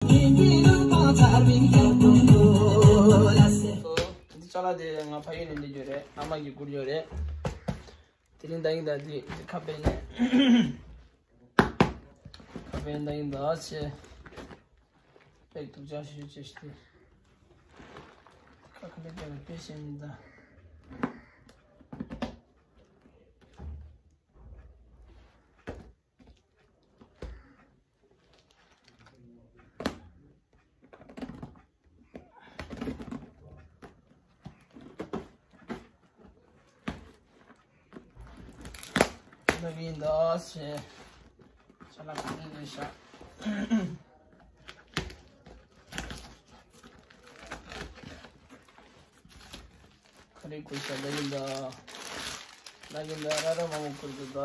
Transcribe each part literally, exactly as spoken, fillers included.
འདི་ཅ་ལག་དེ་ང་ཕ་ཡུལ་ནས་འདི་རྒྱུ་རེད། ཨ་མ་གིས་བསྐུར་རྒྱུ་རེད། དེ་རིང་ད་ཡིན་ད་འདི་འདི་ཁ་པེ་ནས། ཁ་པེ་ད་ཡིན་ད་ཆེ། པེག་ཏུ་ཅང་ཞུ་ཅེས་ཏེ། ཁ་ཁ་ལེ་ཀ་ལེ་པེ་ཤེན་ད། ལ་གིན་ད་ཤེ། ཤ་ལ་ག་ནི་ལེ་ཤ། ཁ་རི་ཀུ་ཤ་ལ་གིན་ད། ལ་གིན་ད་ར་ར་མ་མོ་ཀུར་ཀུ་ད།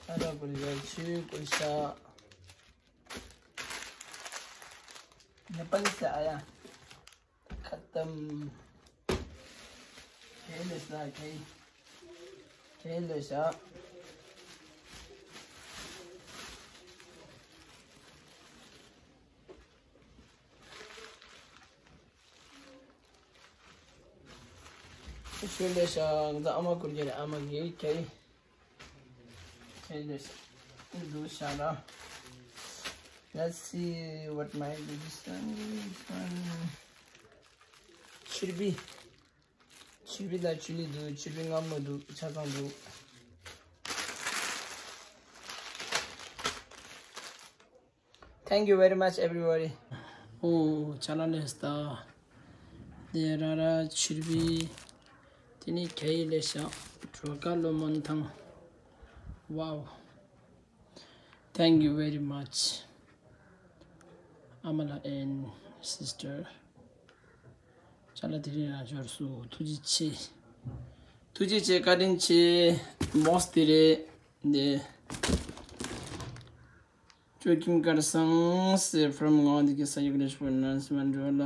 ཨ་ར་ཀུ་ལི་ཆུ་ཀུ་ཤ། ནེ་པ་ལི་སི་ཨ་ཡ། ཁ་ཏམ། ཁེ་ལེ་ཤ་ཁེ། ཁེ་ལེ་ཤ། ཤུ་ལེ་ཤ་ང་ཚོ་ཨ་མ་བསྐུར་རྒྱུ་རེད། ཨ་མ་གིས་ཁྱེར། ཁྱེར་ལེ་ཤ་འདུག་ཤ་ར། Let's see what my this one, this one. ཆུར་བི། ཆུར་བི་ལ་ཆུ་ལི་འདུག་ཆུར་བི་མངར་མོ་འདུག་ཆ་ཚང་འདུག Thank you very much, everybody. ཨོ། ཅ་ལག་ལེ་ཤ་ད། དེ་ར་ར་ཆུར་བི། དེ་ནི་ཁྱེར་ལེ་ཤ། གྲོ་ཁ་ལོ་མོན་ཐང་། Wow. Thank you very much. ཨ་མ་ལགས་and sister. ཅ་ལག་དེ་རིང་རང་ཞོར་སུ་ཐུགས་རྗེ་ཆེ། ཐུགས་རྗེ་ཆེ། བཀའ་དྲིན་ཆེ། མོས་དེ་རེད། དེ། ཇོ་ཁྱིམ་སྐལ་བཟང་ཟེར། from ངག་འདི་གི་ས་ཡུག་ལེ་ཤ་པོ་ནན་སི་མན་འགྲོ་ལ།